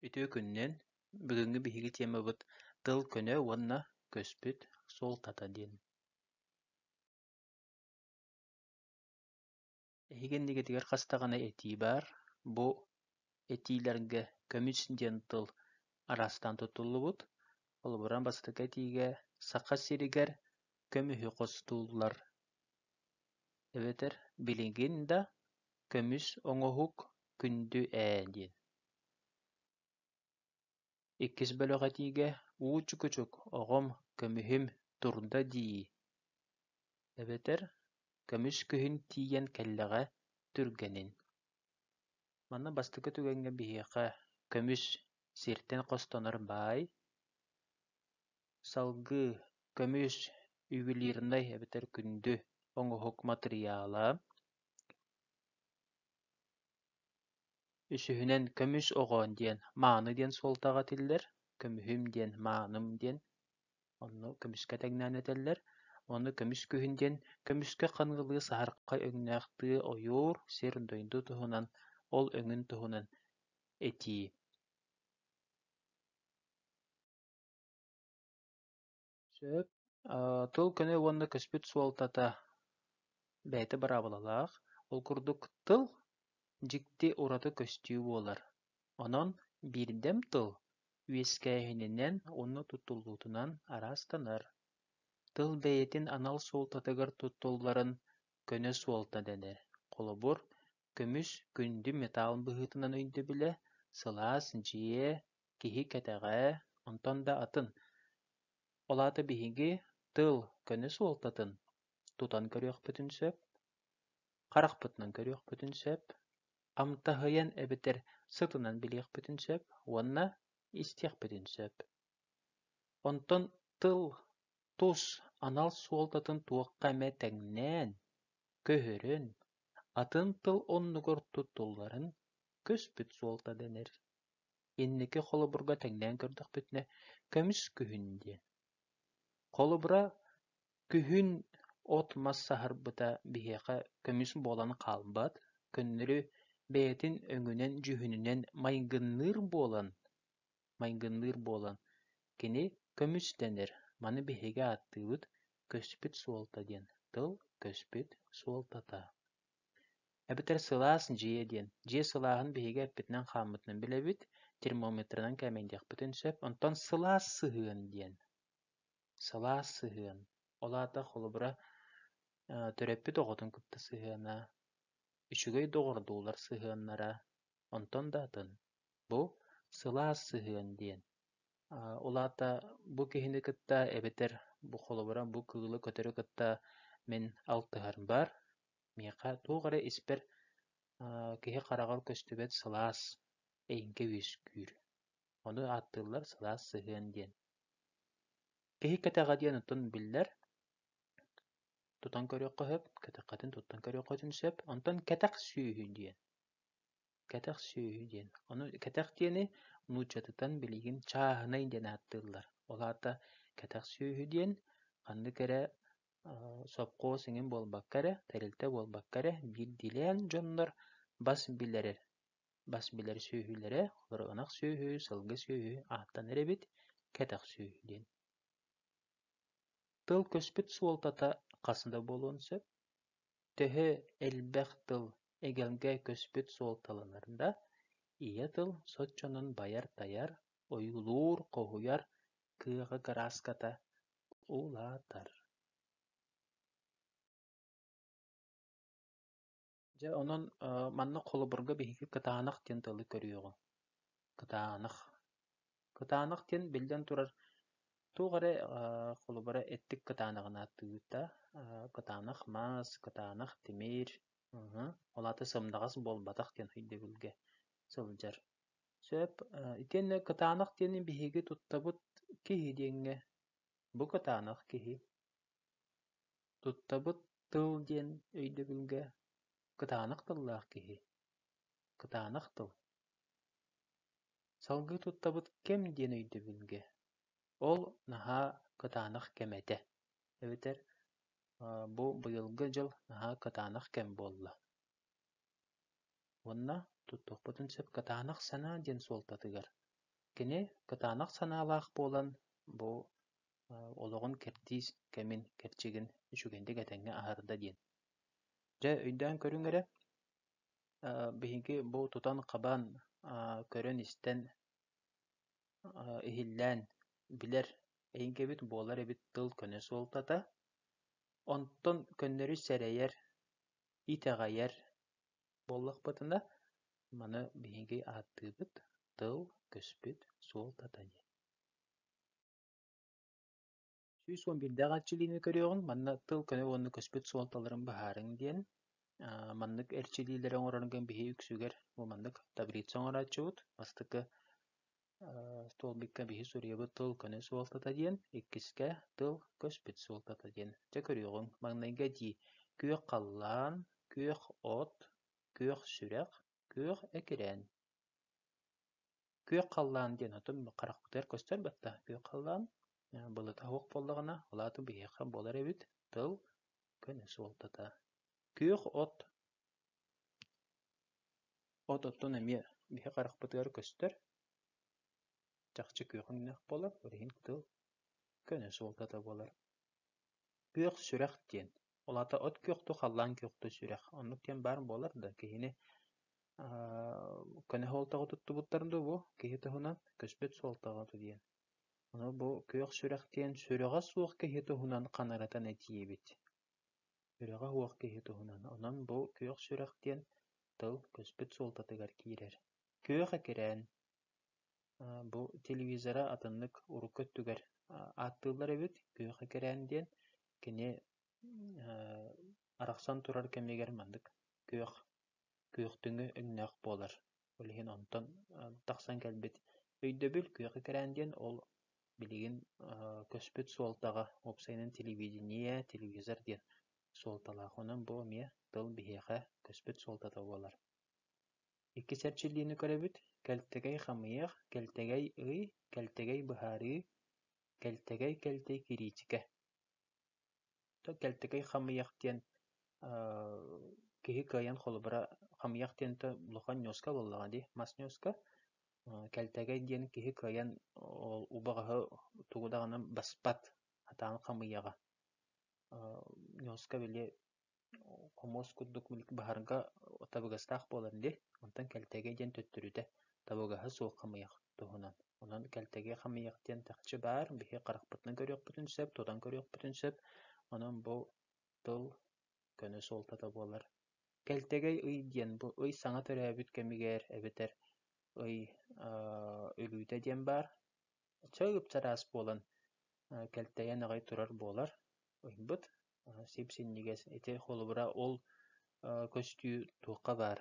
Үтүө күнүнэн! Бүгүҥҥү биһиги темабыт «Тыл көнө уонна көспүт суолтата» диэн. Эһиги иннигитигэр хас даҕаны этии баар. Бу этиилэргэ көмүс диэн тыл араастаан туттуллубут. Холобура, бастакы этиигэ Саха сиригэр көмүһү хостууллар эбэтэр билигин да көмүс оҥоһук күндү ээ диэн. Иккис бөлөх этиигэ «Уу чукучук, оҕом, көмүһүм турда дии» эбэтэр «Көмүс күһүн тиийэн кэллэҕэ түргэнин». Манна бастакы түгэҥҥэ биһиэхэ көмүс сиртэн хостонор баай, салгыы көмүс ювелирнай эбэтэр күндү оҥоһук матырыйаала, Үсүһүнэн, көмүс оҕо диэн мааны диэн суолтаҕа этиллэр, көмүһүм диэн мааным диэн, онно көмүскэ тэҥнээн этэллэр. Уонна көмүс күһүн диэн көмүскэ ханыылыы саһархай өҥнөөх тыа ойуур, сир-дойду туһунан, ол өҥүн туһунан этии. Сөп. Тыл көнө уонна көспүт суолтата бэйэтэ быраабылалаах. Ол курдук тыл дьикти ураты көстүү буолар. Онон биирдэм тыл үөскээһининэн уонна туттуллуутунан араастанар. Тыл бэйэтин анал суолтатыгар туттулларын көнө суолта дэнэр. Холобур, көмүс күндү металл быһыытынан өйдөбүлэ сылаас дьиэ, киһи кэтэҕэ, онтон да атын. Ол аата биһиги тыл көнө суолтатын тутан көрүөхпүтүн сөп, харахпытынан көрүөхпүтүн сөп, амтаһыйан эбэтэр сытынан билиэхпитин сөп уонна истиэхпитин сөп. Онтон тыл тус анал суолтатын туохха эмэ тэҥнээн, көһөрөн, атын тыл оннугар туттулларын көспүт суолта дэнэр. Инники холобурга тэҥнээн көрдөхпүтүнэ, көмүс күһүн диэн. Холобура, күһүн от-мас саһарбыта биһиэхэ көмүс буолан хаалбат, көннөрү бэйэтин өҥүнэн-дьүһүнүнэн майгынныыр буолан, майгынныыр буолан, кини көмүс дэнэр, маны биһиги ааттыыбыт көспүт суолта диэн тыл көспүт суолтата. Эбэтэр сылаас дьиэ диэн. Дьиэ сылааһын биһиги эппитинэн-хааммытынан билэбит, термометрынан кээмэйдиэхпитин сөп. Онтон сылаас сыһыан диэн. Сылаас сыһыан. Ол аата холобура төрөппүт оҕотун кытта сыһыана, үчүгэй доҕордуулар сыһыаннара, онтон да атын. Бу сылаас сыһыан диэн. Ол аата бу киһини кытта эбэтэр бу холобура бу кыылы көтөрү кытта мин алтыһарбар Миэхэ туох эрэ испэр киһи хараҕар көстүбэт сылаас эйгэ үөскүүр. Ону ааттыыллар сылаас сыһыан диэн. Киһи кэтэҕэ диэн оттон биллэр, тутан көрүөххэ сөп, кэтэххитин туттан көрүөххүтүн сөп. Онтон кэтэх сүөһү диэн, кэтэх сүөһү диэн. Ону кэтэх диэни нууччатытан билигин чааһынай диэн ааттыыллар. Ол аата кэтэх сүөһү диэн ханнык эрэ сопхуос эҥин буолбакка эрэ, тэрилтэ буолбакка эрэ, биирдиилээн дьоннор бас билэр бас билэр сүөһүлэрэ, олор ынах сүөһү, сылгы сүөһү ааттанар эбит, кэтэх сүөһү диэн. Тыл көспүт суолтата хас да буолуон сөп. Төһө элбэх тыл эгэлгэ көспүт суолталанар да, ийэ тыл соччонон байар-тайар, ойуулуур, хоһуйар кыаҕа кырааската Улаатар. Дьэ, онон маннык холобурга биһиги кытаанах диэн тылы көрүөҕүҥ. Кытаанах. Кытаанах диэн, биллэн турар, туох эрэ холобура эттик кытаанаҕын ааттыыбыт да, кытаанах мас, кытаанах тимир, ол аата сымнаҕас буолбатах диэн өйдөбүлгэ сылдьар. Сөп. Итиэннэ кытаанах диэни биһиги туттабыт киһи диэҥҥэ. Бу кытаанах киһи. Туттабыт тыл диэн өйдөбүлгэ кытаанах тыллаах киһи. Кытаанах тыл. Салгыы туттабыт кэм диэн өйдөбүлгэ. Ол наһаа кытаанах кэм этэ. Эбэтэр бу быйылгы дьыл наһаа кытаанах кэм буолла. Уонна туттуохпутун сөп кытаанах санаа диэн суолтатыгар. Кини кытаанах санаалаах буолан бу олоҕун кэрдиис кэмин кэрчигин үчүгэйдик этэҥҥэ аһарда диэн. Дьэ, өйдөөн көрүҥ эрэ, биһиги бу тутан-хабан, көрөн-истэн, иһиллээн билэр эйгэбит буолар эбит тыл көнө суолтата. Онтон көннөрү сэрэйэр, итэҕэйэр буоллахпытына, маны биһиги ааттыыбыт тыл көспүт суолтата диэн. 111 эрчилиини көрүөҕүҥ, манна тыл көнө уонна көспүт суолталарын быһаарыҥ диэн. Маннык эрчилиилэри оҥорорго биһи үксүгэр бу маннык таблица оҥорооччубут. Бастакы столбикка биһи суруйабыт тыл көнө суолтата диэн, иккискэ тыл көспүт суолтата диэн. Дьэ көрүөҕүҥ. Маҥнайгы этии күөх халлаан, күөх от, күөх сүрэх, күөх экирээн. Күөх халлаан диэн отун харахпытыгар көстөр батта. Күөх халлаан былыта суох буоллаҕына, ол аата биһиэхэ буолар эбит тыл көнө суолтата. Күөх от от оттон эмиэ биһи харахпытыгар көстөр. Чахчы күөх өҥнөөх буолар, ол иһин тыл көнө суолтата буолар. Күөх сүрэх диэн, ол аата от күөхтүү, халлаан күөхтүү сүрэх. Оннук диэн баар буолар да киһини көнө суолтаҕа туттубуттар дуу бу киһи туһунан көспүт суолтаҕа диэн. Ону бу күөх сүрэх диэн сүрэҕэ суох киһи туһунан ханаратан этиибит. Сүрэҕэ суох киһи туһунан. Онон бу күөх сүрэх диэн тыл көспүт суолтатыгар киирэр. Күөх экирээн бу телевизора атыннык урукку өттүгэр ааттыыллар эбит. Күөх экирээн диэн кини арахсан турар кэмигэр маннык күөх күөхтүҥү өҥнөөх буолар. Ол иһин онтон тахсан кэлбит өйдөбүл күөх экирээн диэн ол билигин көспүт суолтаҕа уопсайынан телевидение, телевизор диэн суолталаах. Онон бу эмиэ тыл биһиэхэ көспүт суолтата буолар. Иккис эрчиллиини көрөбүт: кэлтэгэй хамыйах, кэлтэгэй ый, кэлтэгэй быһаарыы, кэлтэгэй кэлтэй кириитикэ. Кэлтэгэй хамыйах диэн киһи кыайан холобура хамыйах диэн улахан ньуоска буоллаҕа дии, мас ньуоска. Кэлтэгэй диэн киһи кыайан ол убаҕаһы тугу даҕаны баспат атаан хамыйаҕа. Ньуоска били хомуос курдук баһарга табыгастаах буолар дии. Онтон кэлтэгэй диэн төттөрүтэ табыгаһа суох хамыйах туһунан. Онон кэлтэгэй хамыйах диэн чахчы баар, биһи харахпытынан көрүөхпүтүн сөп, тутан көрүөхпүтүн сөп. Онон бу тыл көнө суолтата буолар. Кэлтэгэй ый диэн бу ый саҥа төрөөбүт кэмигэр эбэтэр ый өлүүтэ диэн баар. Чып-чараас буолан кэлтэйэн аҕай турар буолар ыйбыт. Сип-синньигэс. Ити холобура ол көстүү туохха баар?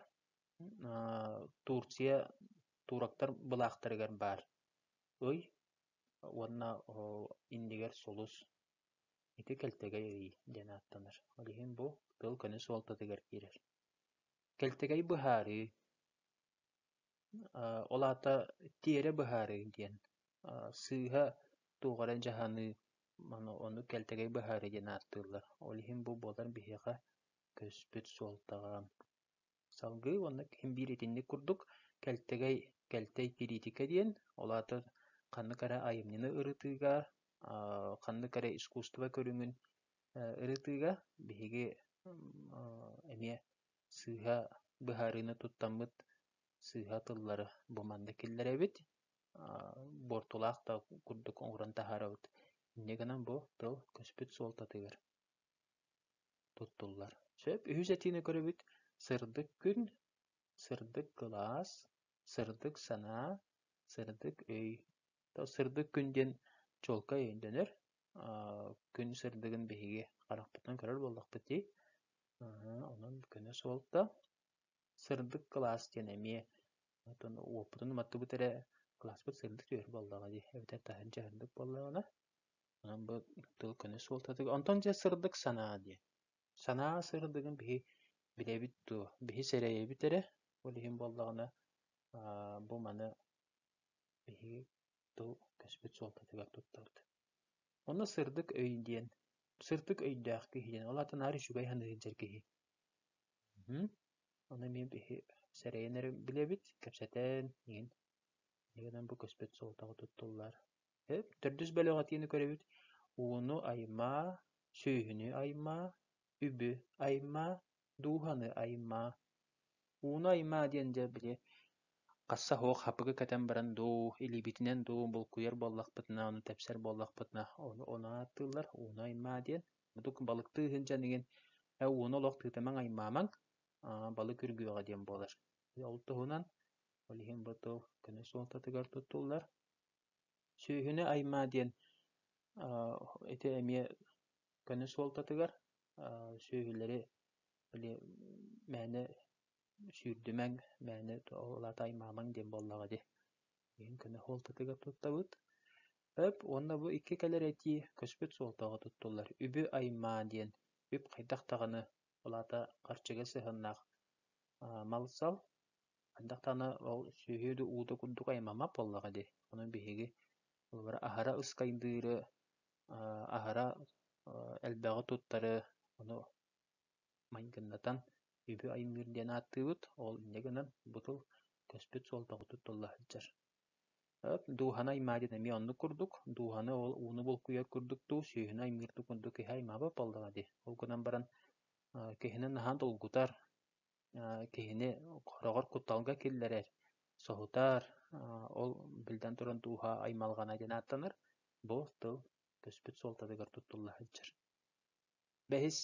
Турция турактар былаахтарыгар баар ый уонна иннигэр сулус. Ити кэлтэгэй ый диэн ааттанар. Ол иһин бу тыл көнө суолтатыгар киирэр. Кэлтэгэй быһаарыы ол аата тиэрэ быһаарыы диэн сыыһа туох эрэ дьаһаныы ону кэлтэгэй быһаарыы диэн ааттыыллар. Ол иһин бу буолар биһиэхэ көспүт суолтаҕа. Салгыы уонна ким биир итинник курдук кэлтэгэй кэлтэй кириитикэ диэн, ол аата ханнык эрэ айымньыны ырытыыга, ханнык эрэ искусство көрүҥүн ырытыыга биһиги эмиэ сыыһа быһаарыыны туттаммыт сыыһа тыллары бу манна киллэрэбит, буортулаах да курдук оҥорон таһаарабыт. Инньэ гынан бу тыл көспүт суолтатыгар туттуллар. Сөп. Үһүс этиини көрөбүт. Сырдык күн, сырдык кылаас, сырдык санаа, сырдык өй. Сырдык күн диэн чуолкай өйдөнөр. Күн сырдыгын биһиги харахпытынан көрөр буоллахпыт дии. Онон көнө суолта. Сырдык кылаас диэн эмиэ оттон уоппутун уматтыбыт эрэ кылааспыт сырдык түһэр буоллаҕа дии. Эбэтэр таһырдьа сырдык буоллаҕына. Онон бу тыл көнө суолтатыгар. Онтон дьэ сырдык санаа диэн. Санаа сырдыгын биһи билэбит дуо? Биһи сэрэйэбит эрэ. Ол иһин буоллаҕына бу маны биһиги тыл көспүт суолтатыгар туттабыт. Онно сырдык өй диэн. Сырдык өйдөөх киһи диэн. Ол аата наар үчүгэй саныы сылдьар киһи. Ону эмиэ биһи сэрэйэн эрэ билэбит, кэпсэтэн иһин. Инньэ бу көспүт суолтаҕа туттуллар. Төрдүс бөлөх этиини көрөбүт. Ууну аймаа, сүөһүнү аймаа, үбү аймаа, дууһаны аймаа. Ууну аймаа диэн дьэ били хасса суох хапыгы кэтэн баран дуу, илиибитинэн дуу булкуйар буоллахпытына, ону тэпсэр буоллахпытына, ону, ону ааттыыллар ууну аймаа диэн. Ордук балыктыы сылдьан игин ууну олох тыытымаҥ аймаамаҥ, балык үргүөҕэ диэн буолар. Ол туһунан ол иһин бу тыл көнө суолтатыгар туттуллар. Сүөһүнү аймаа диэн ити эмиэ көнө суолтатыгар сүөһүлэри били мээнэ сүүрдүмэҥ, мээнэ ол аата аймаамаҥ диэн буоллаҕа дии. Иһин көнө суолтатыгар туттабыт. Өп уонна бу икки кэлэр этии көспүт суолтаҕа туттуллар. Үбү аймаа диэн үп хайдах даҕаны ол аата харчыга сыһыаннаах мал-сал хайдах даҕаны ол сүөһү да уута курдук аймаммат буоллаҕа дии. Онон биһиги холобура аһара ыскайдыыры, аһара элбэҕи туттары ону майгыннатан үбү аймыыр диэн ааттыыбыт. Ол инньэ гынан бу тыл көспүт суолтаҕа туттулла сылдьар. Дууһаны аймаа диэн эмиэ оннук курдук. Дууһаны ол ууну булкуйар курдук дуу, сүөһүнү аймыыр курдук киһи аймаабат буоллаҕа дии. Ол гынан баран киһини наһаа долгутар, киһини хороҕор кутталга киллэрэр, соһутар, ол биллэн туран дууһа аймалҕана диэн ааттанар. Бу тыл көспүт суолтатыгар туттулла сылдьар. Бэһис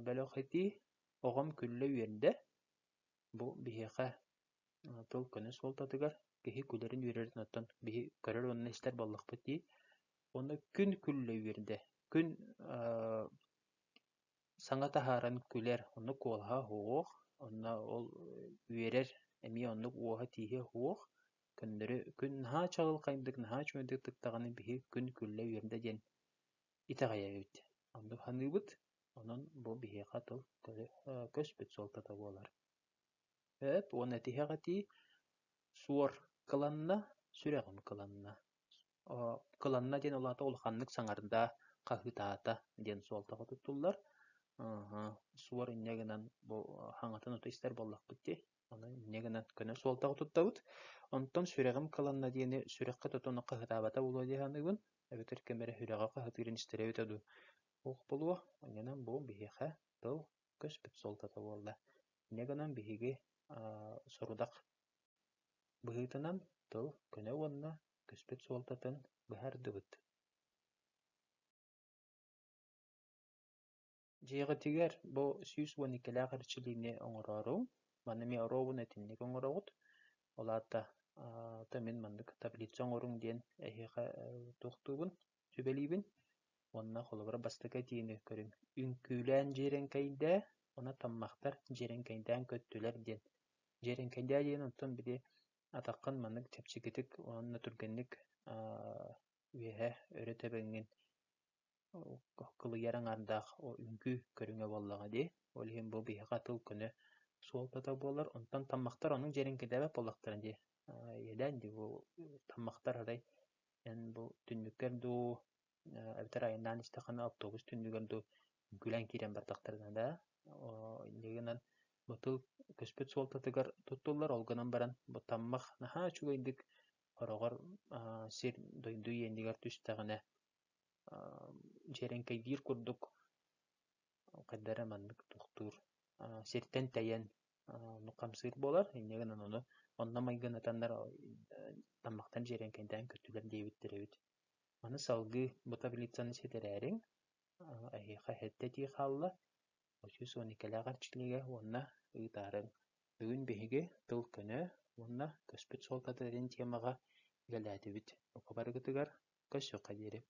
бөлөх этии оҕом күллэ үөрдэ. Бу биһиэхэ тыл көнө суолтатыгар киһи күлэрин үөрэрин оттон биһи көрөр уонна истэр буоллахпыт дии. Уонна күн күллэ үөрдэ. Күн саҥа таһааран күлэр, онно куолаһа уһуох, онно ол үөрэр эмиэ оннук уоһа-тииһэ уһуох. Көннөрү күн наһаа чаҕылхайдык, наһаа үчүгэйдик тыктаҕына биһи күн күллэ үөрдэ диэн итэҕэйэбит. Оннук саныыбыт. Онон бу биһиэхэ тыл көспүт суолтата буолар. Эп уонна тиһэх этии суор кыланна, сүрэҕим кыланна. Кыланна диэн ол аата улаханнык саҥарда, хаһыытаата диэн суолтаҕа туттуллар. Суор инньэ гынан бу хаҥатын ото истэр буоллахпыт дии. Ону инньэ гынан көнө суолтаҕа туттабыт. Онтон сүрэҕим кыланна диэни сүрэххэ тотону хаһыытаабата буолуо дии саныыбын. Эбэтэр ким эрэ сүрэҕэ хаһытыырын истэрэ эбитэ дуу. Туох буолуо? Инньэнэн бу биһиэхэ тыл көспүт суолтата буолла. Инньэ гынан биһиги сорудах быһыытынан тыл көнө уонна көспүт суолтатын быһаардыбыт. Дьиэҕитигэр бу 112-лээх эрчиллиини оҥорооруҥ. Маны эмиэ оруобуна итинник оҥороҕут. Ол аата мин маннык таблица оҥоруҥ диэн эһиэхэ туохтуубун, сүбэлиибин. Уонна холобура бастакы этиини көрүҥ. Үҥкүүлээн дьиэрэҥкэйдээ, уонна таммахтар дьиэрэҥкэйдээн көттүлэр диэн. Дьиэрэҥкэйдээ диэн онтон били атаххын маннык чэпчэкитик уонна түргэнник үөһэ өрө тэбэҥҥин кылыйар аҥаардаах үҥкүү көрүҥэ буоллаҕа дии. Ол иһин бу биһиэхэ тыл көнө суолтата буолар. Онтон таммахтар оннук дьиэрэҥкэйдээбэт буоллахтара дии. Иэдээн дии бу таммахтар арай эн бу түннүккэр дуу эбэтэр айаннаан истэххинэ автобус түннүгэр дуу үҥкүүлээн киирэн бардахтарына да инньэ гынан бу тыл көспүт суолтатыгар туттуллар. Ол гынан баран бу таммах наһаа үчүгэйдик хороҕор сир дойду иэнигэр түстэҕинэ дьиэрэҥкэйдиир курдук хайдах эрэ маннык тохтуур сиртэн тэйэн оннук хамсыыр буолар. Инньэ гынан ону онно майгынатаннар таммахтан дьиэрэҥкэйдээн көттүлэр диэбиттэр эбит. Маны салгыы бу таблицаны ситэрээриҥ, эһиэхэ сэттэ этии хаалла, 112-лээх эрчиллиигэ уонна ыытаарыҥ. Бүгүн биһиги тыл көнө уонна көспүт суолтата диэн темаҕа үлэлээтибит. Бука барыгытыгар көрсүөххэ диэри.